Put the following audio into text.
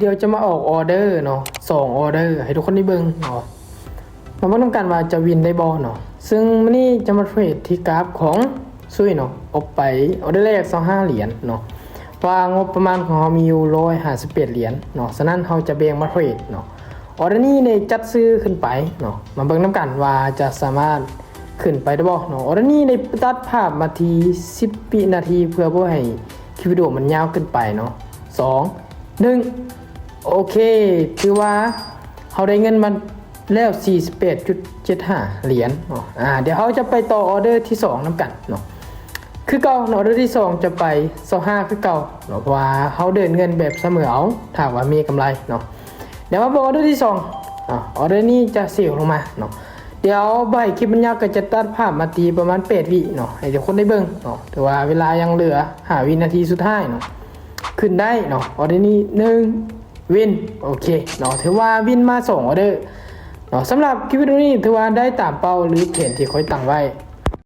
ດຽວຈະມາອອກອອເດີເນາະ ສອງອອເດີໃຫ້ທຸກຄົນໄດ້ເບິ່ງເນາະ ມາເບິ່ງນຳກັນວ່າຈະວິນໄດ້ບໍ່ເນາະ. ຊຶ່ງມື້ນີ້ຈະມາເທຣດທີ່ກາຟຂອງຊຸຍເນາະ ອອກໄປອອເດີແລກຊາວຫ້າຫຼຽນເນາະ ວ່າງົບປະມານຂອງເຮົາມີຢູ່ຮ້ອຍຫ້າສິບແປດຫຼຽນເນາະ ສະນັ້ນເຮົາຈະແບ່ງມາເທຣດເນາະ. ອອເດີນີ້ໄດ້ຈັດຊື້ຂຶ້ນໄປເນາະ ມາເບິ່ງນຳກັນວ່າຈະສາມາດຂຶ້ນໄປໄດ້ບໍ່ເນາະ. ອອເດີນີ້ໄດ້ຕັດພາບມາທີ່ສິບວິນາທີ ເພື່ອບໍ່ໃຫ້ຄລິບວິດີໂອມັນຍາວເກີນໄປເນາະ. ສອງ ໜຶ່ງ ໂອເຄ ຖືວ່າເຮົາໄດ້ເງິນມາແລ້ວສີ່ສິບແປດຈຸດເຈັດຫ້າຫຼຽນເນາະ. ອາ ດຽວເຮົາຈະໄປຕໍ່ອອເດີທີສອງນຳກັນເນາະ ຄືເກົ່າເນາະ. ອອເດີທີສອງຈະໄປຊາວຫ້າຄືເກົ່າເນາະ ເພາະວ່າເຮົາເດີນເງິນແບບສະເໝີເອົາ ຖ້າວ່າມີກຳໄລເນາະ. ດຽວມາເບິ່ງອອເດີທີສອງ ອາ ອອເດີນີ້ຈະເຊວລົງມາເນາະ. ດຽວບໍ່ໃຫ້ຄລິບມັນຍາວ ກໍຈະຕັດພາບມາຕີປະມານແປດວິເນາະ ໃຫ້ທຸກຄົນໄດ້ເບິ່ງເນາະ. ຖືວ່າເວລາຍັງເຫຼືອຫ້າວິນາທີສຸດທ້າຍເນາະ ຂຶ້ນໄດ້ເນາະ. ອອເດີນີ້ໜຶ່ງວິນ ໂອເຄເນາະ ຖືວ່າວິນມາສອງອອເດີເນາະ. ສຳລັບຄລິບວິດີໂອນີ້ຖືວ່າໄດ້ຕາມເປົ້າ ຫຼື ແຜນທີ່ຂ້ອຍຕັ້ງໄວ້